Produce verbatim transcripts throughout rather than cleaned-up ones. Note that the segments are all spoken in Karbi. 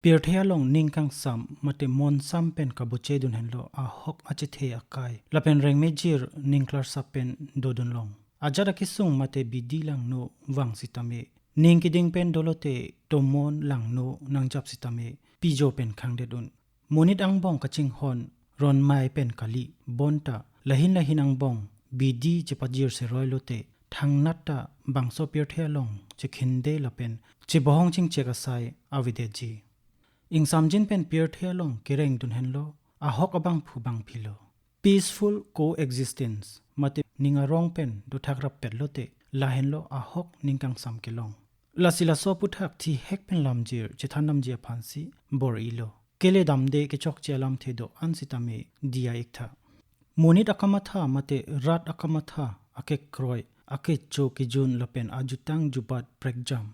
Pirthe along ning kangsam mate monsam pen kabochedun henlo ahok achethe akai lapen rengmejir ning klarsap pen dodun long. Ajat akesung mate bidi langno vang sitame, ning keding pen dolote tomon langno nangjap sitame pijo pen khangdedun. Monit angbong kachinghon ronmai pen kali bonta lahin lahin angbong bidi chepajir seroi lote thangnat ta bangso pirthe along chekhinde lapen chebohong chingchek asai avedetji. Ingsamjin pen pirthe along kerengdun henlo ahok abangphu bangphilo. Peaceful coexistence mate ning arong pen dothak rappet lote lahenlo ahok ning kangsam kelong. Lasi laso aputhak thihek pen lamjir chethan damji aphansi bor-ilo. Kele damde kechokche alamthe do-an sitame diya iktha. Monit akamatha mate rat akamatha akekroi, akecho kejun lapen ajutang jubat prekjam.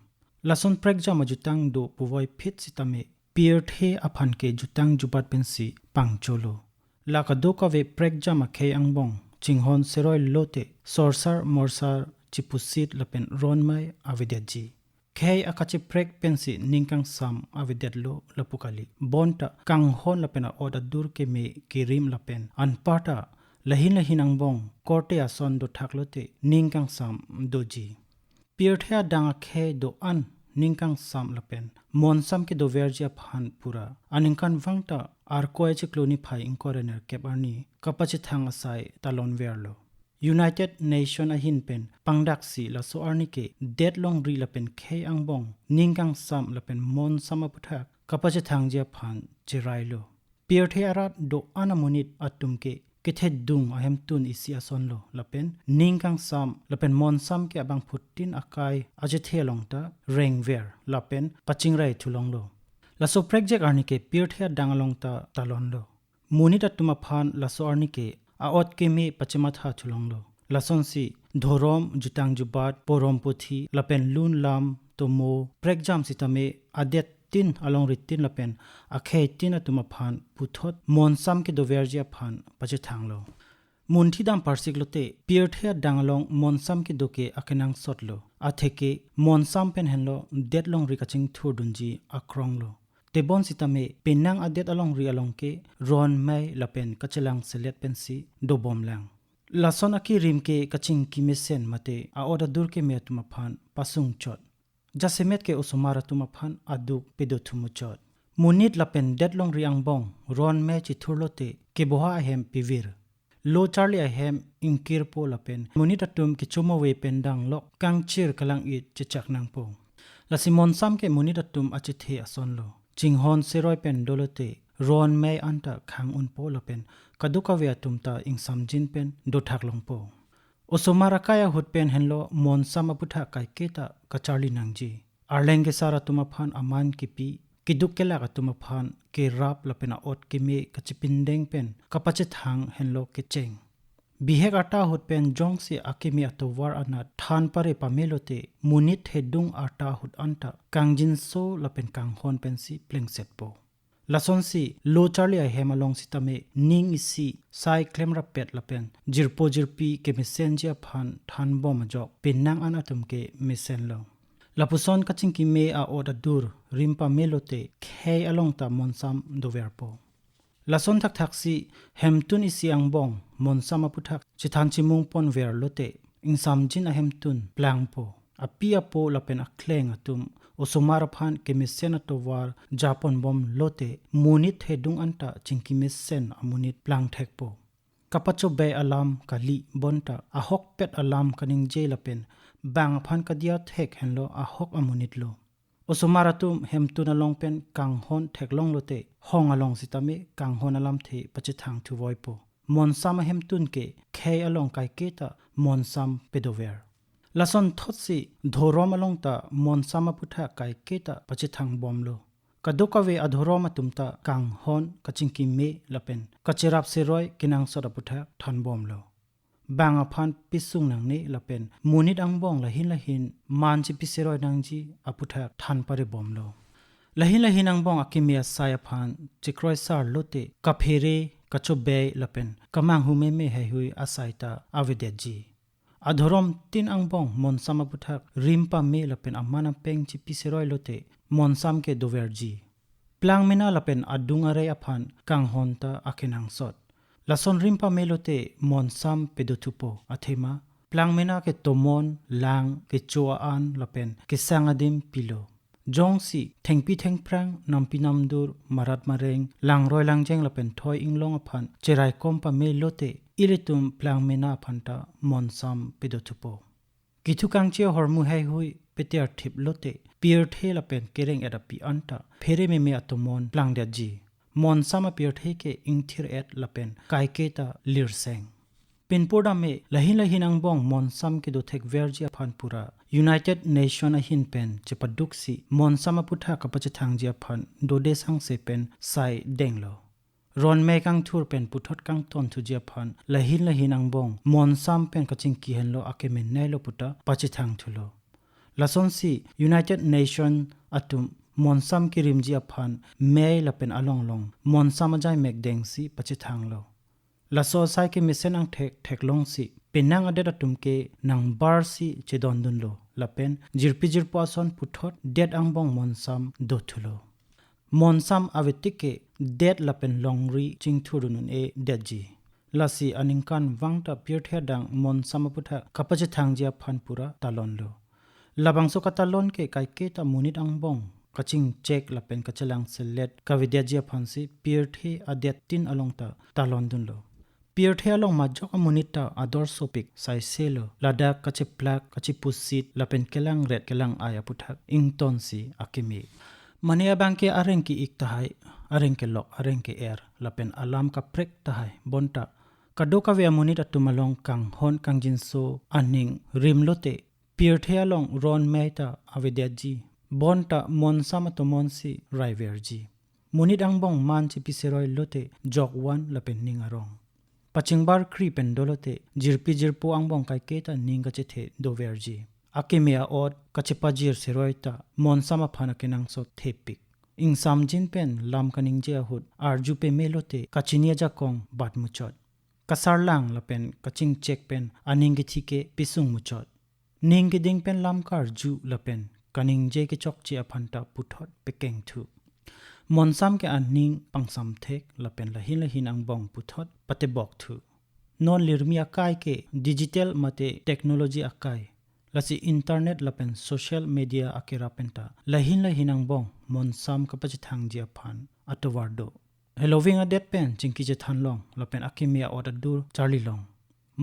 Lason prekjam ajutang do puvoiphit sitame pirthe aphan ke jutang jubat pensi pangcholo. La kadokave prekjam akhei angbong chinghon seroi lote sorsar morsar chipusit lapen ronmai avedetji. Khei akacheprek pensi ning kangsam avedetlo lapu kali. Bonta kanghon lapen a-ot adur keme kerim lapen anparta lahin lahin angbong korte ason dothak lote ning kangsam doji. Pirthe adang akhei do-an ning kangsam lapen monsam kedoverji aphan pura aningkanvang ta Arkoi achiklo niphai ingkoi ra nerkep arni kapachethang asai talonverlo. United Nation ahin pen pangdaksi laso arni ke det longri lapen khei angbong ning kangsam lapen monsam aputhak kapachethangji aphan cherailo. Pirthe arat do-an amonit atum ke kethedung ahemtun isi asonlo lapen ning kangsam lapen monsam ke abangphutin akai achethe along ta rengver lapen pachingrai thulonglo. Laso prekjak arni ke pirthe adang along ta talonlo. Monit atum aphan laso arni ke a-ot keme pachematha thulonglo. Lasonsi dhorom, jutang jubat, porom puthi lapen lun lam tomo prekjam sitame adet tin alongri tin lapen akhei tin atum aphan puthot monsam kedoverji aphan pachethanglo. Munthi dam parsik lote pirthe adang along monsam kedo ke akenangsotlo. Atheke monsam pen henlo det longri kachingthurdunji akronglo. Tebon sitame penang adet alongri along ke ronmai lapen kachelang selet pensi dobomlang. Lason akirim ke kachingki mesen mate a-ot adur keme atum aphan pasungchot. Jasemet ke osomar atum aphan aduk pedothu muchot. Monit lapen det longri angbong ronmai chithurlote keboha ahem pivir. Lo charli ahem ingkirpo lapen monit atum kechomove pen danglok kangchir kalang-it chechak nangpo. Lasi monsam ke monit atum achethe asonlo. Chinghon seroi pen dolote ronmai anta khang unpo lapen kadokave atum ta ingsamjin pen dothak longpo. Osomar akai ahut pen henlo monsam aputhak kaiketa kacharli nangji. Arleng kesar atum aphan aman kipi, keduk kelak atum aphan kerap lapen a-ot keme kachipindeng pen kapachethang henlo kecheng. Bihek arta ahut pen jongsi akeme atovar anat than pare pamelote monit thedung arta ahut anta kangjinso lapen kanghon pensi plengsetpo. Lasonsi lo charli ahem along sitame ning isi sai klem rappet lapen jirpo jirpi kemesenji aphan thanbom ajok penang an atum ke mesenlo. Lapuson kachingkime a-ot adur rim pamelote khei along ta monsam doverpo. Lason thakthaksi hemtun isi angbong monsam aputhak chethan chimung ponver lote ingsamjin ahemtun plangpo. Api apo lapen akleng atum osomar aphan kemesen atovar japonbom lote monit thedung anta chingki mesen amonit plangthekpo. Kapachobei alam kali bonta ahokpet alam kaningje lapen bang aphan kadiya thek henlo ahok amonitlo. Osomar atum hemtun along pen kanghon theklong lote hong along sitame kanghon alamthe pachethang thuvoipo. Monsam ahemtun ke khei along kaiketa monsam pedover. Lason thotsi dhorom along ta monsam aputhak kaiketa pachethang bomlo. Kadokave adhorom atum ta kanghon kachingkime lapen kacherap seroi kenangsot aputhak thanbomlo. Bang aphan pisung nangne lapen monit angbong lahin lahin man chipi seroi nangji aputhak than parebomlo. Lahin lahin angbong akeme asai aphan chekroisar lote kaphere, kachobei lapen kamanghu meme heihui asai ta avedetji. Adhorom tin angbong monsam aputhak rim pame lapen aman apeng chipi seroi lote monsam ke doverji. Plangmena lapen adung arei aphan kanghon ta akenangsot. Lason rim pame lote monsam pedothupo, athema plangmena ke tomon, lang, kecho a-an lapen kesang adim pilo. Jongsi thengpi thengphrang, nampi namdur, marat mareng, langroi langjeng lapen thoi inglong aphan cheraikom pame lote, ilitum plangmena aphan ta monsam pedothupo. Kithu kangche ahormu heihui peter thip lote, pirthe lapen kereng-et api anta phere meme atomon plangdetji. Monsam apirthe ke ingthir-et lapen kaiketa lirseng. Pinpur dame lahin lahin angbong monsam kedothekverji aphan pura United Nation ahin pen chepaduksi monsam aputhak kapachethangji aphan dode sangse pen sai denglo. Ron mei kangthur pen puthot kangton thuji aphan lahin lahin angbong monsam pen kachingki henlo, akeme neilo puta pachethang thulo. Lasonsi United Nation atum monsam kirimji aphan mei lapen along along monsam ajai mek dengsi pachethanglo. Laso asai kemesen angthek theklongsi penang adet atum ke nangbarsi chedondunlo lapen jirpi jirpo ason puthot det angbong monsam dothulo. Monsam avetik ke det lapen longri chingthurdun un-edetji. Lasi aningkanvang ta pirthe adang monsam aputhak kapachethangji aphan pura talonlo. Labangso katalon ke kaiketa monit angbong kachingchek lapen kachelang selet kavedetji aphansi pirthe adettin along ta talondunlo. Pirthe along majok amonit ta ador sopik saiselo, ladak kacheplak, kachepusit lapen kelangret kelang-ai aputhak ingtonsi akeme. Mane abang ke areng ke-ik tahai, areng kelok, areng ke-er, lapen alam kaprek tahai, bonta kadokave amonit atum along kanghon kangjinso aning rim lote, pirthe along ron mei ta avedetji, bonta monsam atomonsi raiverji. Monit angbong man chepi seroi lote jokvan lapen ning arong. Pachingbar kri pen dolote jirpi jirpo angbong kaiketa ning kachethe doverji. Akeme a-ot kachepajir seroi ta monsam aphan akenangsot thepik. Ingsamjin pen lam kaningje ahut arju peme lote kachini ajakong bat muchot. Kasarlang lapen kachingchek pen aning kethi ke pisung muchot. Ning keding pen lam karju lapen kaningje kechokche aphan ta puthot pekengthu. Monsam ke aning pangsamthek lapen lahin lahin angbong puthot patepokthu. Non lirmi akai ke digital mate technology akai. Lasi internet lapen social media akerap pen ta lahin lahin angbong monsam kapachethangji aphan atovar do. Heloving adet pen chingki chethanlong lapen akeme a-ot adur charlilong.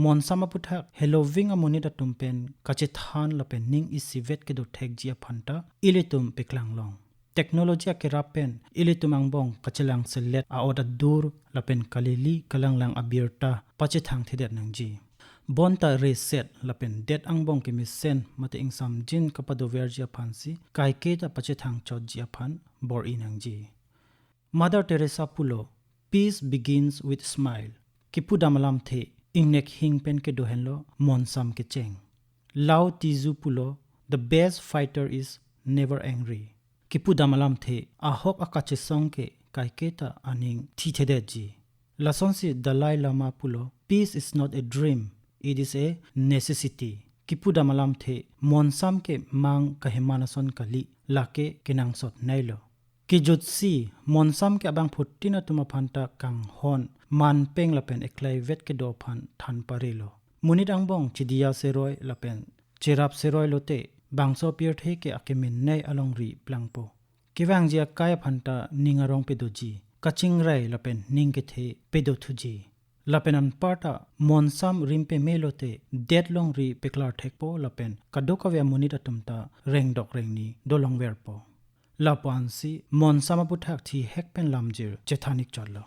Monsam aputhak heloving amonit atum pen kachethan lapen ning isivet kedothekji aphan ta ilitum peklanglong. Technology akerap pen ilitum angbong kachelang selet a-ot adur lapen kalili kalanglang abirta pachethangthedet nangji. Bonta reset lapen det angbong kemesen mate ingsamjin kapadoverji aphansi kaiketa pachethangchotji aphan bor-i nangji. Mother Teresa pulo, "Peace begins with smile." Kipudam alamthe ingnek hing pen kedo henlo monsam kecheng. Lao Tzu pulo, "The best fighter is never angry." Kipudam alamthe ahok akachesong ke kaiketa aning thithedetji. Lasonsi Dalai Lama pulo, "Peace is not a dream, it is a necessity." Kipudam alamthe monsam ke mang kaheman ason kali, lake kenangsot neilo. Kejutsi monsam ke abangphutin atum aphan ta kanghon, manpeng lapen eklaivet kedo aphan than parelo. Monit angbong chidiya seroi lapen cherap seroi lote bangso pirthe ke akeme nei alongri plangpo. Kevangji akai aphan ta ning arong pedoji, kachingrai lapen ning kethe pedothuji. Lapen anparta monsam rim peme lote det longri peklarthekpo lapen kadokave amonit atum ta rengdok rengni dolongverpo. Lapu-ansi monsam aputhak thihek pen lamjir chethan-ik chotlo.